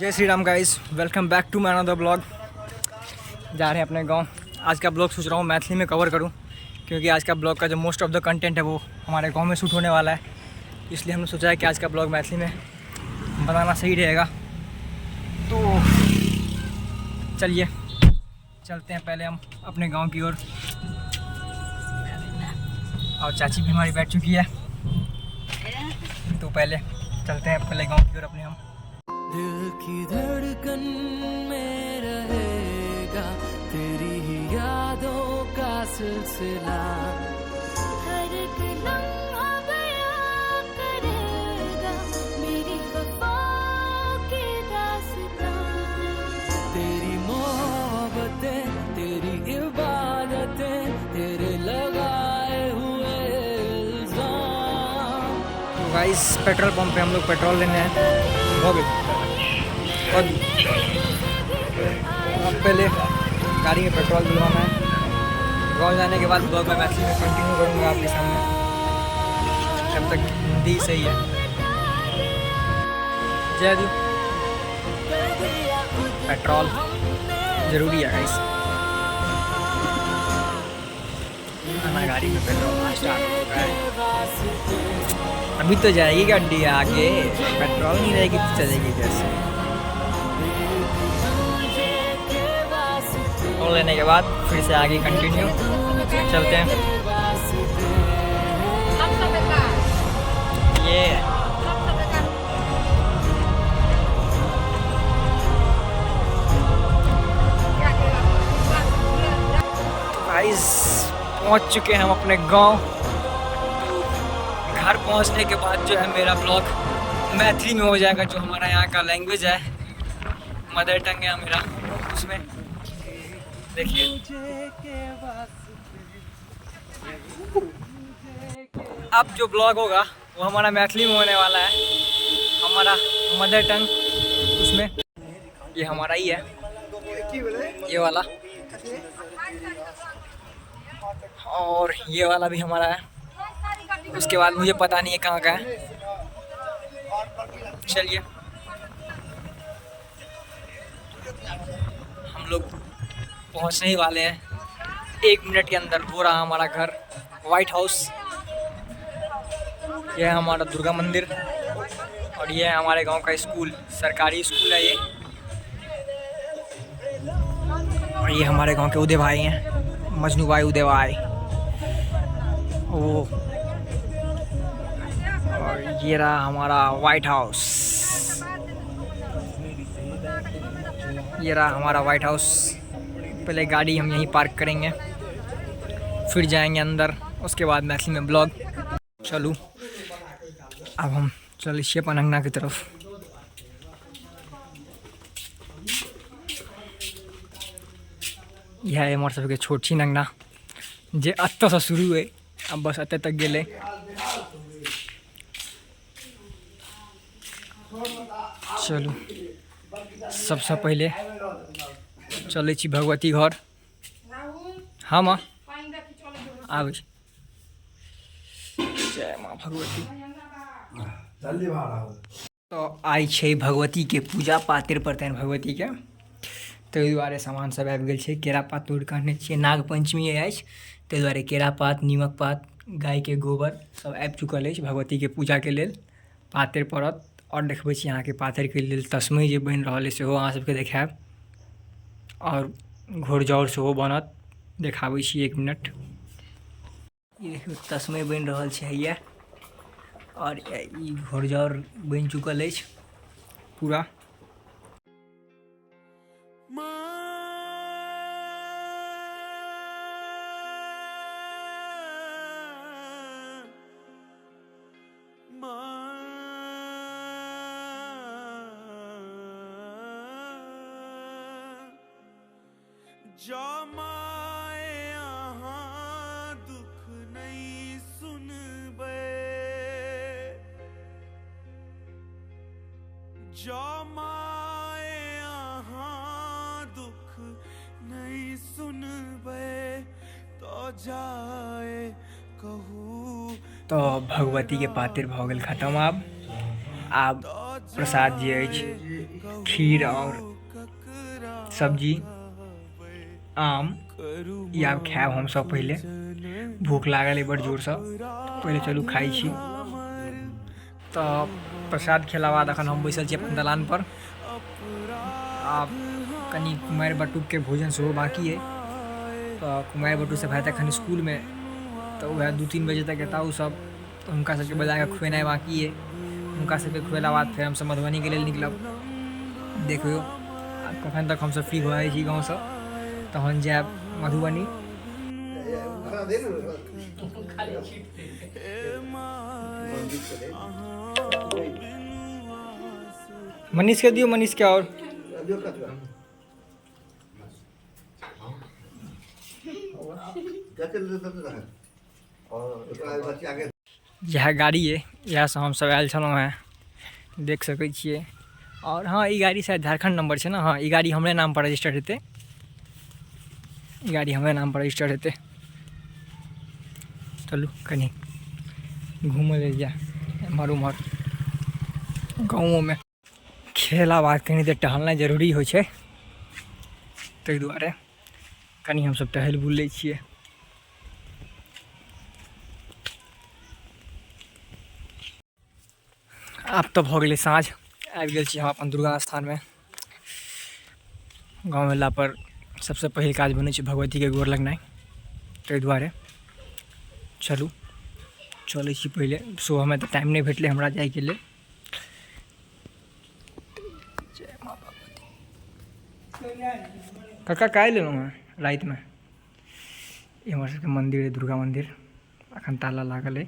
जय Shri Ram guys, welcome back to my another blog. जा रहे हैं अपने गांव। आज का ब्लॉग सोच रहा हूँ मैथिली में कवर करूँ, क्योंकि आज का ब्लॉग का जो मोस्ट ऑफ the content है वो हमारे गांव में शूट होने वाला है, इसलिए हमने सोचा है कि आज का ब्लॉग मैथिली में बनाना सही रहेगा। तो चलिए चलते हैं पहले हम अपने गांव की ओर। और चाची भी हमारी बैठ चुकी है, तो पहले चलते हैं पहले गांव की ओर अपने हम। दिल की धड़कन में रहेगा तेरी ही यादों का सिलसिला। हर एक लम्हा बयां करेगा मेरी वफा की दास्तां। तेरी मोहब्बतें, तेरी इबादतें, तेरे लगाए हुए इल्जाम। तो गाइस पेट्रोल पंप पे हम लोग पेट्रोल लेने हैं, हो गए। और अब पहले गाड़ी में पेट्रोल डलवाना है। गाँव जाने के बाद ब्लॉग में मैथिली में कंटिन्यू करूँगा आपके सामने, तब तक हिंदी सही है। जय दी, पेट्रोल जरूरी है गाइस। आना गाड़ी में पेट्रोल स्टार्ट हो चुका है, अभी तो जाएगी गाड़ी आगे, पेट्रोल नहीं रहेगी तो चलेगी कैसे। पेट्रोल लेने के बाद फिर से आगे कंटिन्यू चलते हैं। ये तो गाइस पहुंच चुके हैं हम अपने गांव। तो घर पहुंचने के बाद जो है मेरा ब्लॉग मैथिली में हो जाएगा, जो हमारा यहाँ का लैंग्वेज है, मदर टंग है मेरा, उसमें देखिए। अब जो ब्लॉग होगा वो हमारा मैथिली में होने वाला है, हमारा मदर टंग, उसमें ये हमारा ही है, ये वाला और ये वाला भी हमारा है। उसके बाद मुझे पता नहीं है कहाँ का है। चलिए हम लोग पहुँचने ही वाले हैं 1 मिनट के अंदर। वो रहा हमारा घर, वाइट हाउस। यह है हमारा दुर्गा मंदिर और यह है हमारे गांव का स्कूल, सरकारी स्कूल है ये। और ये हमारे गांव के उदय भाई हैं, मजनू भाई, उदय भाई वो। और ये रहा हमारा वाइट हाउस, ये रहा हमारा वाइट हाउस। पहले गाड़ी हम यहीं पार्क करेंगे, फिर जाएंगे अंदर, उसके बाद मैथिली में ब्लॉग। चलू अब हम चल छियै अपन अंगना की तरफ। यह है हमर सबके छोट छिन अंगना, जे एतऽसँ शुरू है, अब बस एतऽ तक गेलै। चलू सबसँ पहिले चलै छी भगवती घर। हाँ माँ आबै छी। जय माँ भगवती। तो आइ छै भगवती के पूजा, पातरि पड़तनि भगवती के, ताहि दुआरे सामान सब आबि गेल छै। केरा पात तोड़ि कऽ अनने छियै, नाग पंचमी अछि ताहि दुआरे केरा पात, नीमक पात, गायके गोबर सब आबि चुकल अछि भगवतीके पूजाके लेल। पातरि पड़त आओर देखबै छी अहाँके पातरिके लेल तस्मै जे बनि रहल अछि सेहो अहाँ सबके देखायब, आओर घोरजाउर सेहो बनत, देखाबै छी 1 मिनट। ई देखियौ तस्मै बनि रहल छै हैया, आओर ई घोरजाउर बनि चुकल अछि पूरा। जौ माए अहाँ दुख नहीं सुनबै तो जाए कहू। तो भगवती के पातिर भऽ गेल खत्म। आब आब प्रसाद जे अछि खीर आओर सब्जी आम ई आब खायब हमसब पहिले। भूख लागल अइ बड़ जोरसँ, पहिले चलू खाइ छी। तऽ प्रसाद खेला बाद अखन हम बैसल छी अपन दलानपर। आब कनि कुमारि बटुकके भोजन सेहो बाँकी अइ, तऽ कुमारि बटुक सब हैत एखन इसकुलमे, तऽ वएह 2-3 बजे तक एता ओसब, तऽ हुनका सबके बजाकऽ खुएनाइ बाँकी अइ। हुनका सबके खुएला बाद फेर हमसब मधुबनीके लेल निकलब। देखियौ आब कखन तक हमसब फ्री भऽ जाइ छी गाँवसँ, तहन जायब मधुबनी। मनीष के दियौ, मनीष के और इएह गाड़ी अइ, इएहसँ हमसब आयल छलहुँ हेँ, देख सकै छियै। आओर हँ, ई गाड़ी शायद झारखण्ड नम्बर छै ने। हँ, ई गाड़ी हमरे नामपर रजिस्टर हेतै, ई गाड़ी हमरे नामपर रजिस्टर हेतै। चलू कनि घूमय लेल जाय एम्हर उम्हर गाँवोमे। खेला बाद कनि देर टहलनाइ जरूरी होइ छै, ताहि दुआरे कनि हमसब टहलि बुलि लै छियै। आब तऽ भऽ गेलै साँझ, आबि गेल छी हम अपन दुर्गा स्थानमे। गाँव अयलापर सबसँ पहिल काज बनै छै भगवतीके गोर लगनाइ, ताहि दुआरे चलू चलै छी। पहिले सुबहमे तऽ टाइम नहि भेटलै हमरा जाइके लेल। जय माँ भगवती। काका काल्हि एलहुँ हेँ रातिमे। ई हमर सबके मन्दिर अइ, दुर्गा मन्दिर। अखन ताला लागल अइ।